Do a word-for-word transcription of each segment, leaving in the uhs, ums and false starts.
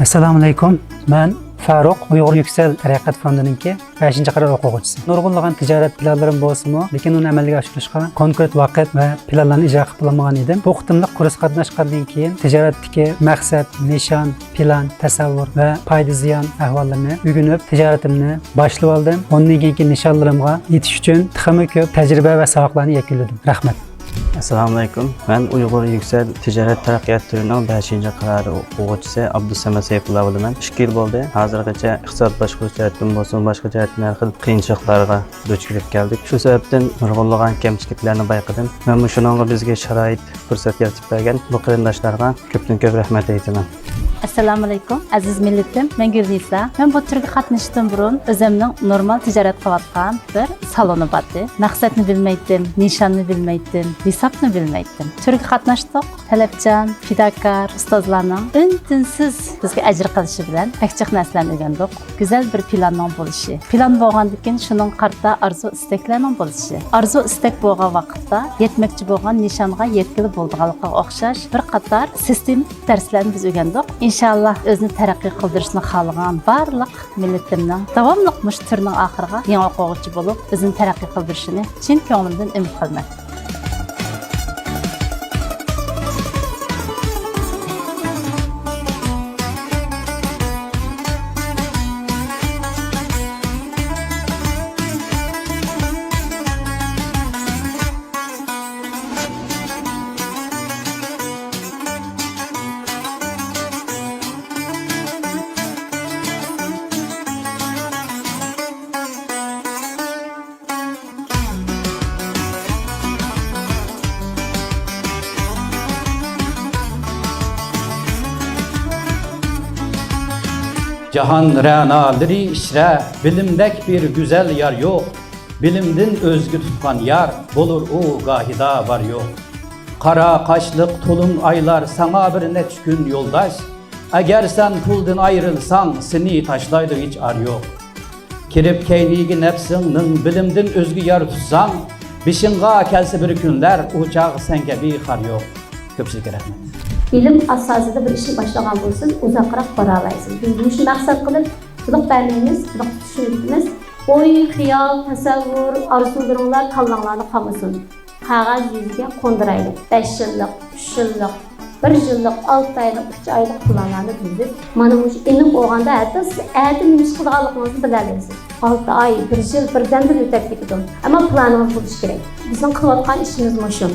ئەسسالامۇئەلەيكۇم. مەن فاروق، ئۇيغۇر يۈكسەل تەرەققىيات فوندىنىڭكى بەشىنچى قاتار ئوقۇغۇچىسى. نۇرغۇنلىغان تىجارەت پىلانلىرىم بولسىمۇ، لېكىن ئۇنى ئەمەلگە ئاشۇرۇشقا كونكرېت ۋاقىت ۋە پىلانلارنى ئىجرا قىلىپ بولالمىغان ئىدىم. بۇ قېتىملىق كۇرسقا قاتناشقاندىن كېيىن تىجارەتتىكى مەقسەت، نىشان، پىلان، تەسەۋۋۇر ۋە پايدا زىيان ئەھۋاللىرىنى ئۆگىنىپ، تىجارىتىمنى باشلىۋالدىم. ئۇنىڭدىن كېيىنكى نىشانلىرىمغا يېتىش ئۈچۈن تېخىمۇ كۆپ تەجرىبە ۋە ساۋاقلارنى يەكۈنلىدىم. رەھمەت. ئەسسالامۇئەلەيكۇم. مەن ئۇيغۇر يۈكسەل تىجارەت تەرەققىيات تۈرىنىڭ بەشىنچى قاتار ئوقۇغۇچىسى ئابدۇسەمەت سەيپۇللا بولىمەن. ئىككى يىل بولدى. ھازىرغىچە ئىقتىساد باشقۇرۇش جەھەتتىن بولسۇن، باشقا جەھەتتىن ھەر خىل قىيىنچىلىقلارغا دۇچ كېلىپ كەلدۇق. شۇ سەۋەبتىن نۇرغۇنلىغان كەمچىلىكلەرنى بايقىدىم. مەنمۇ شۇنىڭغا بىزگە شارائىت، پۇرسەت يارىتىپ بەرگەن بۇ قېرىنداشلارغا كۆپتىن كۆپ رەھمەت ئېيتىمەن. ئەسسالامۇئەلەيكۇم، ئەزىز مىللىتىم. مەن گۈلنىسا. مەن بۇ تۈرگە قاتنىشىشتىن بۇرۇن ئۆزۈمنىڭ نورمال تىجارەت قىلىۋاتقان بىر سالونى بارتى. مەقسەتنى بىلمەيتتىم، نىشاننى بىلمەيتتىم، ھېسابنى بىلمەيتتىم. تۈرگە قاتناشتۇق. تەلەپچان، پىداكار ئۇستازلارنىڭ ئۈن-تىنسىز بىزگە ئەجىر قىلىشى بىلەن بەك جىق نەرسىلەرنى ئۆگەندۇق. گۈزەل بىر پىلاننىڭ بولۇشى. پىلان بولغاندىن كېيىن شۇنىڭغا قارىتا ئارزۇ-ئىستەكلەرنىڭ بولۇشى. ئارزۇ-ئىستەك بولغان ۋاقىتتا يەتمەكچى بولغان نىشانغا يەتكىلى بولىدىغانلىقىغا ئوخشاش بىر قاتار سىستېمىك دەرسلەرنى بىز ئۆگەندۇق. ئىنشاللا ئۆزىنى تەرەققىي قىلدۇرۇشنى خالىغان بارلىق مىللىتىمنىڭ داۋاملىق مۇشۇ تۈرنىڭ ئاخىرىغا يېڭى ئوقۇغۇچى بولۇپ، ئۆزىنى تەرەققىي قىلدۇرۇشىنى چىن كۆڭلۈمدىن ئۈمىد قىلىمەن. جاھان رەنالىرى ئىچرە، بىلىمدەك بىر گۈزەل يار يوق. بىلىمدىن ئۆزگە تۇتقان يار، بولۇر ئۇ گاھىدا بار يوق. قارا قاشلىق تولۇن ئايلار ساڭا بىر نەچچە كۈن يولداش. ئەگەر سەن پۇلدىن ئايرىلساڭ، سېنى تاشلايدۇ ھېچ ئار يوق. كىرىپ كەينىگە نەپسىڭنىڭ، بىلىمدىن ئۆزگە يار تۇتساڭ، بېشىڭغا كەلسە بىر كۈنلەر، ئۇ چاغ سەن كەبى خار يوق. كۆپچىلىككە رەھمەت. بىلىم ئاساسىدا بىر ئىشنى باشلىغان بولسىڭىز، ئۇزاقراق بارالايسىز. بىز مۇشۇ مەقسەت قىلىپ، بۇلۇق بەرمەيمىز، بۇلۇق چۈشىنىۋېتىمىز. ئوي، خىيال، تەسەۋۋۇر، ئارزۇلىرىڭلار كاللاڭلاردا قالمىسۇن. قەغەز يۈزىگە قوندۇرايلى. بەش يىللىق، ئۈچ يىللىق، بىر يىللىق، ئالتە ئايلىق، ئۈچ ئايلىق پىلانلارنى تۈزۈپ، مانا مۇشۇ ئېنىق بولغاندا، ھەتتا سىز ئەتە نېمە ئىش قىلىدىغانلىقىڭىزنى بىلەلەيسىز. ئالتە ئاي، بىر يىل بىردەمدىلا ئۆتۈپ كېتىدۇ. ئەمما پىلانىڭىز بولۇشى كېرەك. بىزنىڭ قىلىۋاتقان ئىشىمىز مۇشۇ.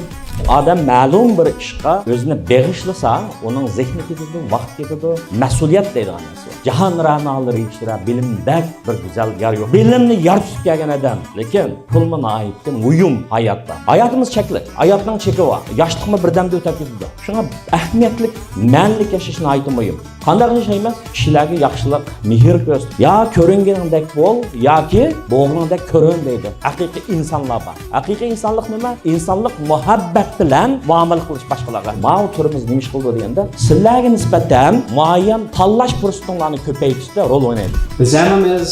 ئادەم مەلۇم بىر ئىشقا ئۆزىنى بېغىشلىسا، ئۇنىڭ زېھنى كېتىدۇ، ۋاقىت كېتىدۇ، مەسئۇلىيەت دەيدىغان نەرسە بار. جاھان رەنالىرى ئىچرە بىلىمدەك بىر گۈزەل يار يوق. بىلىمنى يار تۇتۇپ كەلگەن ئادەم، لېكىن پۇلمۇ ناھايىتى مۇھىم ھاياتتا. ھاياتىمىز چەكلىك، ھاياتنىڭ چېكى بار. ياشلىقمۇ بىردەمدە ئۆتۈپ كېتىدۇ. شۇڭا ئەھمىيەتلىك، مەنىلىك ياشاش ناھايىتى مۇھىم. قانداق ياشايمىز؟ كىشىلەرگە ياخشىلىق، مېھىر كۆرسىتىپ، يا كۆرۈنگىنىڭدەك بول، ياكى بولغىنىڭدەك كۆرۈن دەيدۇ. ھەقىقىي ئىنسانلار بار. ھەقىقىي ئىنسانلىق نېمە؟ ئىنسانلىق مۇھەببەت بىلەن مۇئامىلە قىلىش باشقىلارغا. ماۋۇ تۈرىمىز نېمە ئىش قىلىدۇ دېگەندە، سىلەرگە نىسبەتەن مۇئەييەن تاللاش پۇرسىتىڭلارنى كۆپەيتىشتە رول ئوينايدۇ. بىز ھەممىمىز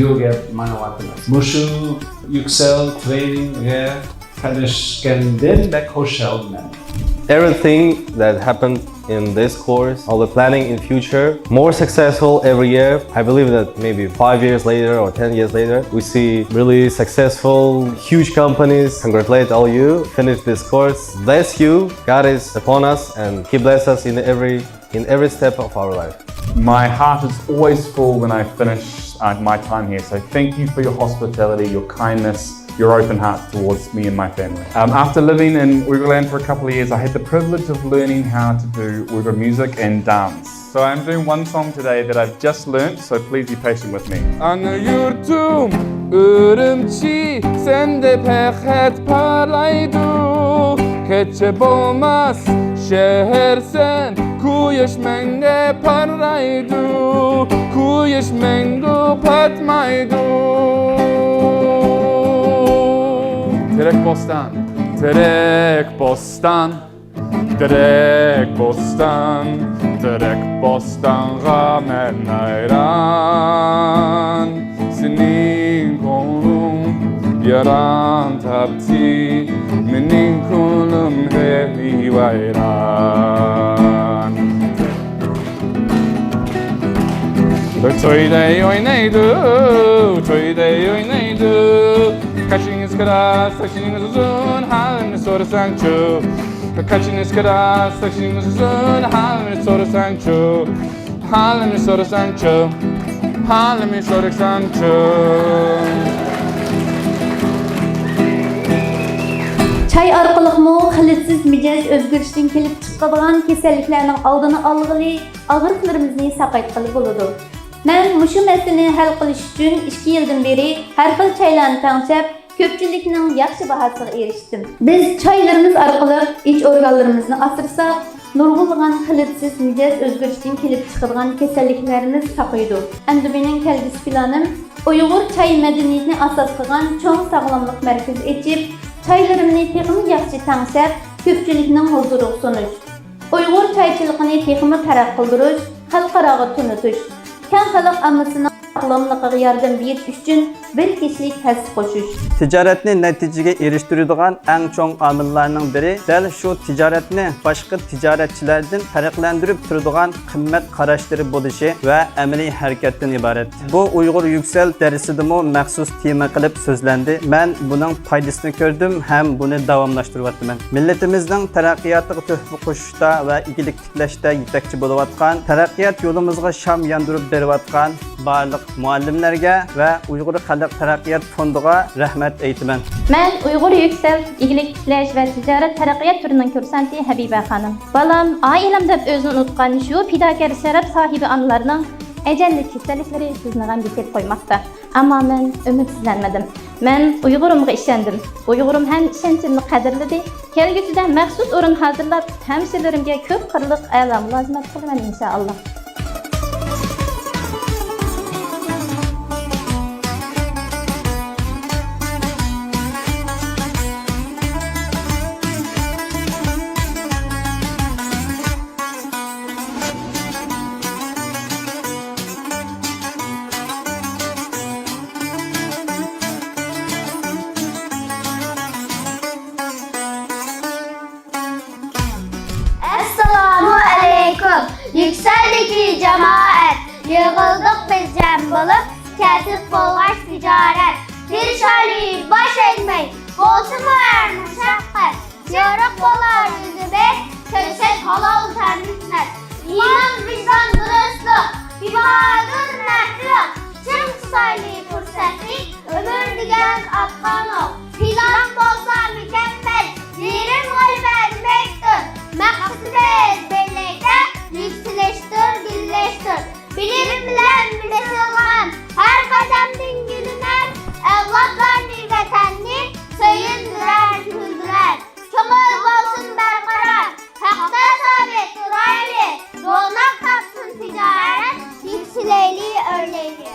يوگا ماڭىۋاتىمىز. مۇشۇ يۈكسەل ترېنىڭگە قاتناشقاندىن بەك خۇشالمەن. Everything that happened in this course, all the planning in future, more successful every year. I believe that maybe five years later or ten years later, we see really successful, huge companies. Congratulate all you finish this course. Bless you. God is upon us and He bless us in every in every step of our life. My heart is always full when I finish uh, my time here, so thank you for your hospitality, your kindness, your open heart towards me and my family. Um, after living in Uyghurland for a couple of years, I had the privilege of learning how to do Uyghur music and dance. So I'm doing one song today that I've just learnt, so please be patient with me. ئانا يۇرتۇم ئۈرۈمچى، سەندە پەقەت پارلايدۇ. كەچچە بولماس شەھەرسەن، قۇياش مەڭگۈ پارلايدۇ، قۇياش مەڭگۈ پاتمايدۇ. تېرەك بوستان، تېرەك بوستان، تېرەك بوستان، تېرەك بوستانغا مەن ھەيران. سېنىڭ كۆڭلۈڭ ياران تاپتى، مېنىڭ كۆڭلۈم ھەيۋەيران. تويدەي ئوينايدۇ، تويدەي ئوينايدۇ. قېشىڭىز كىرا، ساچىڭىز ئۇزۇن، ھالىمنى سورىساڭچۇ. قېشىڭىز كىرا، ساچىڭىز ئۇزۇن، ھالىمنى سورىساڭچۇ. ھالىمنى سورىساڭچۇ، ھالىمنى سورىساڭچۇ. چاي ئارقىلىقمۇ خىلىتسىز مىجەز ئۆزگىرىشتىن كېلىپ چىقىدىغان كېسەللىكلەرنىڭ ئالدىنى ئالغىلى، ئاغرىقلىرىمىزنى ساقايتقىلى بولىدۇ. مەن مۇشۇ مەسىلىنى ھەل قىلىش ئۈچۈن ئىككى يىلدىن بېرى ھەر خىل چايلارنى تەڭشەپ، كۆپچىلىكنىڭ ياخشى باھاسىغا ئېرىشتىم. بىز چايلىرىمىز ئارقىلىق ئىچ ئورگانلىرىمىزنى ئاسرىساق، نۇرغۇنلىغان خىلىتسىز مىجەز ئۆزگىرىشتىن كېلىپ چىقىدىغان كېسەللىكلىرىمىز ساقىيىدۇ. ئەمدى مېنىڭ كەلگۈسى پىلانىم ئۇيغۇر چاي مەدەنىيىتىنى ئاساس قىلغان چوڭ ساغلاملىق مەركىزى ئېچىپ، چايلىرىمنى تېخىمۇ ياخشى تەڭشەپ، كۆپچىلىكنىڭ ھۇزۇرىغا سۇنۇش. ئۇيغۇر چايچىلىقىنى تېخىمۇ تەرەققىي قىلدۇرۇش، خەلقئاراغا تونۇتۇش، كەڭ خەلق ئاممىسىنىڭ ساغلاملىقىغا ياردەم بېرىش ئۈچۈن بىر كىشىلىك ھەسسە قوشۇش. تىجارەتنى نەتىجىگە ئېرىشتۈرىدىغان ئەڭ چوڭ ئامىللارنىڭ بىرى دەل شۇ تىجارەتنى باشقا تىجارەتچىلەردىن پەرقلەندۈرۈپ تۇرىدىغان قىممەت قاراشلىرى بولۇشى ۋە ئەمەلىي ھەرىكەتتىن ئىبارەت. بۇ ئۇيغۇر يۈكسەل دەرسىدىمۇ مەخسۇس تېما قىلىپ سۆزلەندى. مەن بۇنىڭ پايدىسىنى كۆردۈم ھەم بۇنى داۋاملاشتۇرۇۋاتىمەن. مىللىتىمىزنىڭ تەرەققىياتىغا تۆھپە قوشۇشتا ۋە ئىگىلىك تىكلەشتە يېتەكچى بولۇۋاتقان، تەرەققىيات يولىمىزغا شام ياندۇرۇپ بېرىۋاتقان بارلىق مۇئەللىملەرگە ۋە ئۇيغۇر خەلق تەرەققىيات فوندىغا رەھمەت ئېيتىمەن. مەن ئۇيغۇر يۈكسەل ئىگىلىك تىكلەش ۋە تىجارەت تەرەققىيات تۈرىنىڭ كۇرسانتى ھەبىبە خانىم. بالام، ئائىلەم دەپ ئۆزىنى ئۇنتقان شۇ پىداكار شەرەپ ساھىبى ئانىلارنىڭ ئەجەللىك كېسەللىكلىرى بىزنى غەمگە سېلىپ قويماقتا. ئەمما مەن ئۈمىدسىزلەنمىدىم. مەن ئۇيغۇرۇمغا ئىشەندىم. ئۇيغۇرۇم ھەم ئىشەنچىمنى قەدىرلىدى. كەلگۈسىدە مەخسۇس ئورۇن ھازىرلاپ، ھەمشىرىلىرىمگە كۆپ قىرلىق ئەلا مۇلازىمەت قىلىمەن، ئىنشائاللا. ئەسسالامۇ ئەلەيكۇم، يۈكسەلدىكى جامائەت! يىغىلدۇق بىز جەم بولۇپ، كەسىپ بولغاچ تىجارەت. تىرىشايلى باش ئەگمەي، بولسىمۇ ھەر مۇشەققەت. يورۇق بولار يۈزىمىز، كۆرسەك ھالال تەمىز مېھنەت. ئىمان، ۋىجدان، دۇرۇسلۇق، بىباھادۇر مەخلۇق. چىڭ تۇتايلى پۇرسەتنى، ئۆمۈر دېگەن ئاتقان ئوق. پىلان بولسا مۇكەممەل، يېرىم غەلىبە دېمەكتۇر. مەقسىتىمىز بىرلىكتە، يۈكسىلىشتۇر، گۈللەشتۇر. بىلىم بىلەن بېسىلغان ھەر قەدەمدىن گۈللىنەر، ئەۋلادلارنى، ۋەتەننى سۆيۈندۈرەر، كۈلدۈرەر. كۆڭۈل بولسۇن بەرقارار، ھەقتە سابىت تۇرايلى. روناق تاپسۇن تىجارەت، يۈكسىلەيلى، ئۆرلەيلى.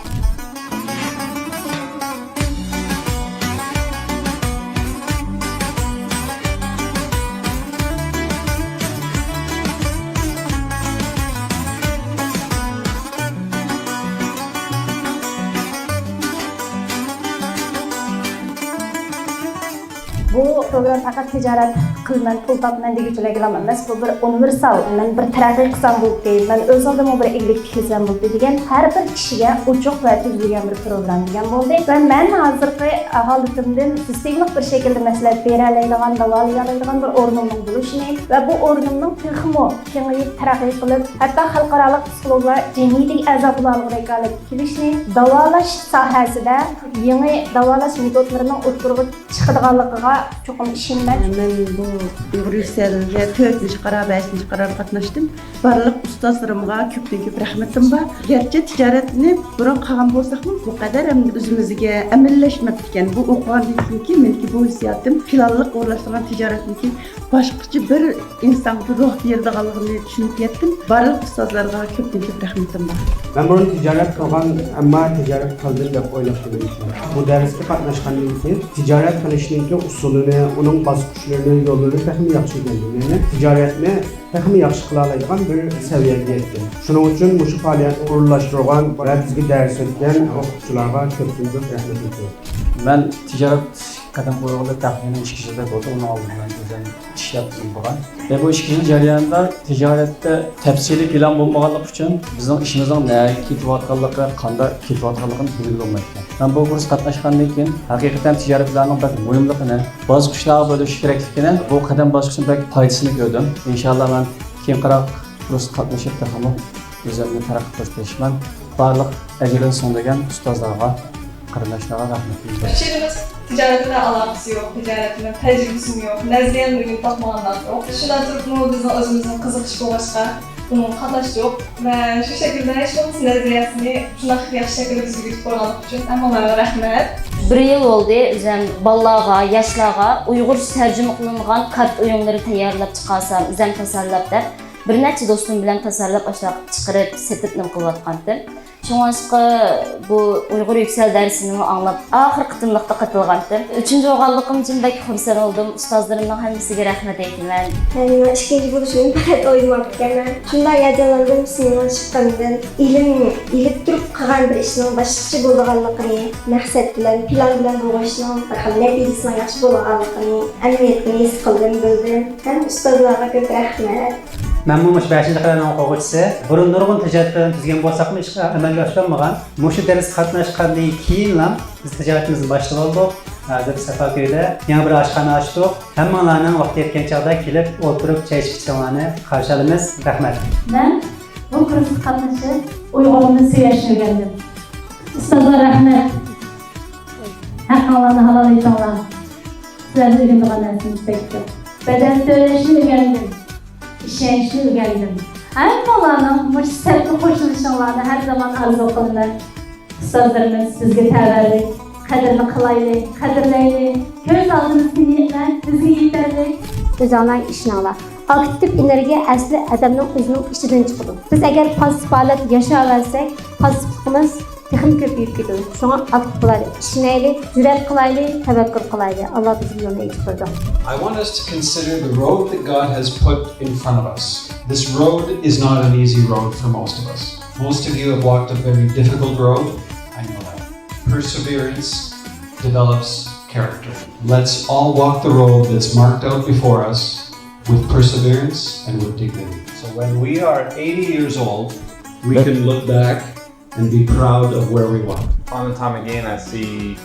بۇ پروگرامما پەقەت تىجارەت قىلىمەن، پۇل تاپىمەن دېگۈچىلەرگىلا ئەمەس، بۇ بىر ئۇنىۋېرسال، مەن بىر تەرەققىي قىلسام بولدى، مەن ئۆزۈمدىمۇ بىر ئىگىلىك تىكلىسەم بولدى دېگەن ھەر بىر كىشىگە ئوچۇق ۋە تۈزۈلگەن بىر پروگرامما دېگەن بولدى. ۋە مەن ھازىرقى ھالىتىمدىن سىستېمىلىق بىر شەكىلدە مەسلىھەت بېرەلەيدىغان، داۋالىيالايدىغان بىر ئورنۇمنىڭ بولۇشىنى ۋە بۇ ئورنۇمنىڭ تېخىمۇ كېڭىيىپ، تەرەققىي قىلىپ، ھەتتا خەلقئارالىق پسىخولوگلار جەمئىيىتىگە ئەزا بولالىغۇدەك ھالەتكە كېلىشىنى، داۋالاش ساھەسىدە يېڭى داۋالاش مېتودلىرىنىڭ ئوتتۇرىغا چىقىدىغانلىقىغا چوقۇم ئىشىنىمەن. مەن بۇ ئۇيغۇر يۈكسەلگە تۆتىنچى قارا، بەشىنچى قارارغا قاتناشتىم. بارلىق ئۇستازلىرىمغا كۆپتىن كۆپ رەھمىتىم بار. گەرچە تىجارەتنى بۇرۇن قىلغان بولساقمۇ، بۇ قەدەر ئەمدى ئۆزىمىزگە ئەمەلىيلەشمەپتىكەن. بۇ ئوقۇغاندىن كېيىنكى مېنىڭكى بۇ ھېسسىياتىم پىلانلىق ئورۇنلاشتۇرغان تىجارەتنىڭكى باشقىچە بىر ئىنسانغا روھ بېرىدىغانلىقىنى چۈشىنىپ يەتتىم. بارلىق ئۇستازلارغا كۆپتىن كۆپ رەھمىتىم بار. مەن بۇرۇن تىجارەت قىلغان، ئەمما تىجارەت قىلدىم دەپ ئويلاپ تۇرغان ئىدىم. بۇ دەرسكە قاتناشقاندىن كېيىن تىجارەت قىلىشنىڭكى ئۇسۇلىنى، ئۇنىڭ باسقۇچلىرىنى، يوللىرىنى تېخىمۇ ياخشى ئۆگەندىم. يەنى تىجارەتنى تېخىمۇ ياخشى قىلالايدىغان بىر سەۋىيەگە يەتكەن. شۇنىڭ ئۈچۈن مۇشۇ پائالىيەتنى ئورۇنلاشتۇرغان ۋە بىزگە دەرس ئۆتكەن ئوقۇتقۇچىلارغا كۆپتىن كۆپ رەھمەت ئېيتىمەن. مەن تىجارەت قەدەم قويغىلى تەخمىنەن ئىككى يىلدەك بولدى. ئۇنىڭ ئالدىدا مەن ئۆزۈم ئىشلەپ بولغان. ۋە بۇ ئىككى يىل جەريانىدا تىجارەتتە تەپسىلىي پىلان بولمىغانلىقى ئۈچۈن بىزنىڭ ئىشىمىزنىڭ نەگە كېتىۋاتقانلىقى، قانداق كېتىۋاتقانلىقىنى بىلگىلى بولمايتتى. مەن بۇ كۇرسقا قاتناشقاندىن كېيىن ھەقىقەتەن تىجارەت پىلانىنىڭ بەك مۇھىملىقىنى، باسقۇچلارغا بۆلۈش كېرەكلىكىنى، بۇ قەدەم باسقۇچنىڭ بەك پايدىسىنى كۆردۈم. ئىنشاللا مەن كېيىنقىراق كۇرسقا قاتنىشىپ تېخىمۇ ئۆزۈمنى تەرەققىي قىلىشقا تىرىشىمەن. بارلىق ئەجرىنى سىڭدۈرگەن ئۇستازلارغا، قېرىنداشلارغا رەھمەت دەيمەن. ئۈچىمىز تىجارەت بىلەن ئالاقىسى يوق، تىجارەت بىلەن تەجرىبىسىمۇ يوق، نەزەرىيەنى ئۆگىنىپ باقمىغان ناتوغرا. شۇنداق تۇرۇپمۇ بىزنىڭ ئۆزىمىزنىڭ قىزىقىشى بولغاچقا بۇنىڭغا قاتناشتۇق ۋە شۇ شەكىلدە ھېچ بولمىسا نەزەرىيەسىنى شۇنداق ياخشى شەكىلدە بىزگە ئۆگىتىپ قويغانلىقى ئۈچۈن ھەممىڭلارغا رەھمەت. بىر يىل بولدى، ئۆزۈم بالىلارغا، ياشلارغا ئۇيغۇرچە تەرجىمە قىلىنغان كارت ئويۇنلىرى تەييارلاپ چىقارسام، ئۆزۈم تەسۋىرلەپ دەپ، بىر نەچچە دوستۇم بىلەن تەسۋىرلەپ ئاشۇنداق چىقىرىپ، سېتىپ نېمە قىلىۋاتقانتىم. شۇڭلاشقا بۇ ئۇيغۇر يۈكسەل دەرسىنىمۇ ئاڭلاپ، ئاخىرقى قېتىملىقتا قېتىلغانتىم. ئۈچىنچى بولغانلىقىم ئۈچۈن بەك خۇرسەن بولدۇم. ئۇستازلىرىمنىڭ ھەممىسىگە رەھمەت ئېيتىمەن. مەن ئىككىنچى بولۇشۇمنى پەقەت ئويلىماپتىكەنمەن. شۇنداق ھەياجانلاندىم، ئىسمىمنىڭ چىققىنىدىن. ئىلىم، ئېلىپ تۇرۇپ قىلغان بىر ئىشنىڭ باشقىچە بولىدىغانلىقىنى، مەقسەت بىلەن، پىلان بىلەن بولغان ئىشنىڭ بىر خىل نەتىجىسىنىڭ ياخشى بولىدىغانلىقىنى، ئەمەلىيەتتىن ھېس قىلدىم، بىلدىم. ھەم ئۇستازلارغا كۆپ رەھمەت. مەنمۇ مۇشۇ بەشىنچى قەۋەتنىڭ ئوقۇغۇچىسى. بۇرۇن نۇرغۇن تىجارەتلەرنى تۈزگەن بولساقمۇ، ئىشقا ئەمەلگە ئاشۇرالمىغان. مۇشۇ دەرسكە قاتناشقاندىن كېيىنلا بىز تىجارىتىمىزنى باشلىۋالدۇق. ھازىر سەفەكۆيدە يېڭى بىر ئاشخانا ئاچتۇق. ھەممىڭلارنىڭ ۋاقتى يەتكەن چاغدا كېلىپ ئولتۇرۇپ چاي ئىچىپ كېتىشىڭلارنى قارشى ئالىمىز. رەھمەت. مەن بۇ كۇرسقا قاتنىشىپ ئۇيغۇرۇمنى سۆيۈشنى ئۆگەندىم. ئۇستازلار رەھمەت. ھەققىڭلارنى ھالال ئېتىڭلار. سىلەردىن ئۆگىنىدىغان نەرسىمىز بەك كۆپ. بەدەل تۆلەشنى ئۆگەندىم. ئىشەنچنى ئۆگەندىم. ھەممىڭلارنىڭ مۇشۇ سەپكە قوشۇلۇشۇڭلارنى ھەر زامان ئارزۇ قىلىمەن. ئۇستازلىرىمىز بىزگە تەۋەلىك، قەدرىنى قىلايلى، قەدىرلەيلى. كۆز ئالدىمىزدىكى نىيەتلەر بىزگە يېتەرلىك. ئۆزۈڭلار ئىشىنىڭلار. ئاكتىپ ئېنېرگىيە ئەسلى ئادەمنىڭ ئۆزىنىڭ ئىچىدىن چىقىدۇ. بىز ئەگەر پاسسىپ ھالەتتە ياشاۋەرسەك، پاسسىپلىقىمىز تېخىمۇ كۆپىيىپ كېتىدۇ. شۇڭا ئاكتىپ بولايلى، ئىشىنەيلى، جۈرئەت قىلايلى، تەۋەككۈل قىلايلى. ئاللا بىزگە يولنى ئېچىپ بېرىدۇ. I want us to consider the road that God has put in front of us. This road is not an easy road for most of us. Most of you have walked a very difficult road. I know that. Perseverance develops character. Let's all walk the road that's marked out before us with perseverance and with dignity. So when we are eighty years old, we can look back and be proud of where we walked. Time and time again, I see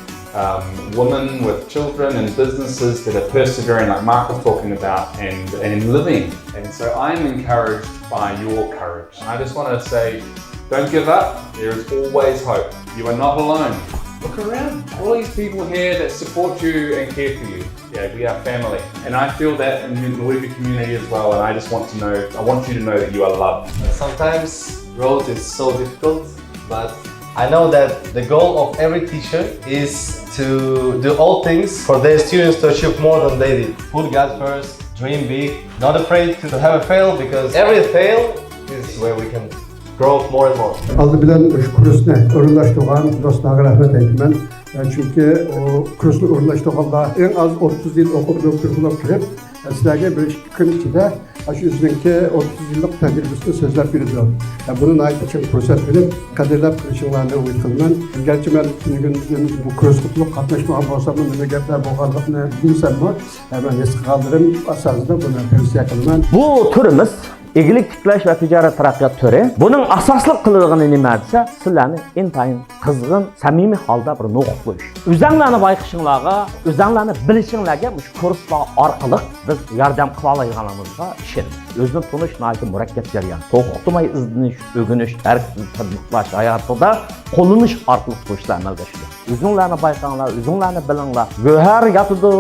um, women with children and businesses that are persevering, like Mark was talking about, and, and living. And so I'm encouraged by your courage. And I just want to say, don't give up. There is always hope. You are not alone. Look around. All these people here that support you and care for you. Yeah, we are family. And I feel that in the Maluku community as well. And I just want to know, I want you to know that you are loved. Sometimes road is so difficult, but I know that the goal of every teacher is to do all things for their students to achieve more than they did. Put God first, dream big, not afraid to have a fail, because every fail is where we can grow more and more. ئالدى بىلەن مۇشۇ كۇرسنى ئورۇنلاشتۇرغان دوستلارغا رەھمەت ئېيتىمەن. چۈنكى ئۇ كۇرسنى ئورۇنلاشتۇرغانلار ئەڭ ئاز ئوتتۇز يىل ئوقۇپ، دوكتور بولۇپ كىرىپ، سىلەرگە بىر ئىككى كۈن ئىچىدە ئاشۇ ئۆزىنىڭكى ئوتتۇز يىللىق تەجرىبىسىنى سۆزلەپ بېرىدۇ. بۇنى ناھايىتى چىڭ پۇرسەت بىلىپ، قەدىرلەپ قېلىشىڭلارنى ئۈمىد قىلىمەن. گەرچە مەن تۈنۈگۈندىن بۇ كۇرسقا تولۇق قاتناشمىغان بولساممۇ، نېمە گەپلەر بولغانلىقىنى بىلمىسەممۇ، مەن ھېس قىلغانلىرىم ئاساسىدا بۇنى تەۋسىيە قىلىمەن. بۇ تۈرىمىز ئىگىلىك تىكلەش ۋە تىجارەت تەرەققىيات تۈرى. بۇنىڭ ئاساسلىق قىلىدىغىنى نېمە دېسە، سىلەرنى ئىنتايىن قىزغىن، سەمىمىي ھالدا بىر نوقۇپ قويۇش. ئۆزەڭلارنى بايقىشىڭلارغا، ئۆزەڭلارنى بىلىشىڭلارگە مۇشۇ كۇرسلار ئارقىلىق بىز ياردەم قىلالايدىغانلىقىمىزغا ئىشىنىمىز. ئۆزىنى تونۇش ناھايىتى مۇرەككەپ جەريان. توختىماي ئىزدىنىش، ئۆگىنىش، ھەرىكەت، تەتبىقلاش، ھاياتىدا قوللىنىش ئارقىلىق بۇ ئىشلار ئەمەلگە ئاشىدۇ. ئۆزۈڭلارنى بايقاڭلار، ئۆزۈڭلارنى بىلىڭلار. گۆھەر ياتىدۇ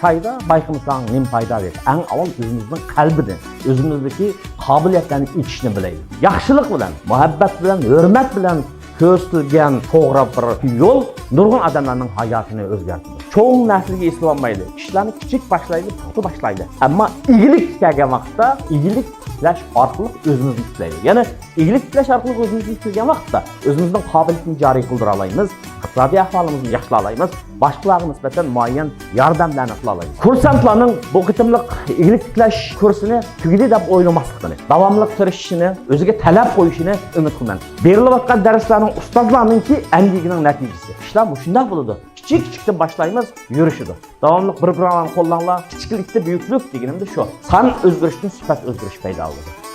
سايدا، بايقىمىساڭ نېمە پايدا دەيدۇ. ئەڭ ئاۋۋال ئۆزىمىزنىڭ قەلبىدىن، ئۆزىمىزدىكى قابىلىيەتلەرنى ئېچىشنى بىلەيلى. ياخشىلىق بىلەن، مۇھەببەت بىلەن، ھۆرمەت بىلەن كۆرسىتىلگەن توغرا بىر يول نۇرغۇن ئادەملەرنىڭ ھاياتىنى ئۆزگەرتىدۇ. چوڭ نەرسىگە ئېسىلىۋالمايلى. ئىشلارنى كىچىك باشلايلى، پۇختا باشلايلى. ئەمما ئىگىلىككە كەلگەن ۋاقىتتا ئىگىلىك تىكلەش ئارقىلىق ئۆزىمىزنى تىكلەيلى. يەنى ئىگىلىك تىكلەش ئارقىلىق ئۆزىمىزنى تىكلىگەن ۋاقىتتا ئۆزىمىزنىڭ قابىلىيىتىنى جارى قىلدۇرالايمىز، ئىقتىسادىي ئەھۋالىمىزنى ياخشىلالايمىز، باشقىلارغا نىسبەتەن مۇئەييەن ياردەملەرنى قىلالايمىز. كۇرسانتلارنىڭ بۇ قېتىملىق ئىگىلىك تىكلەش كۇرسىنى تۈگىدى دەپ ئويلىماسلىقىنى، داۋاملىق تىرىشىشىنى، ئۆزىگە تەلەپ قويۇشىنى ئۈمىد قىلىمەن. بېرىلىۋاتقان دەرسلەرنىڭ، ئۇستازلارنىڭكى ئەمگىكىنىڭ نەتىجىسى. ئىشلار مۇشۇنداق بولىدۇ. كىچىك كىچىكتىن باشلايمىز، يۈرۈشىدۇ. داۋاملىق بىر بىرىڭلارنى قوللاڭلار. كىچىكلىكتە بۈيۈكلۈك دېگىنىمدە شۇ. سان ئۆزگىرىشتىن سۈپەت ئۆزگىرىش پەيدا بولىدۇ.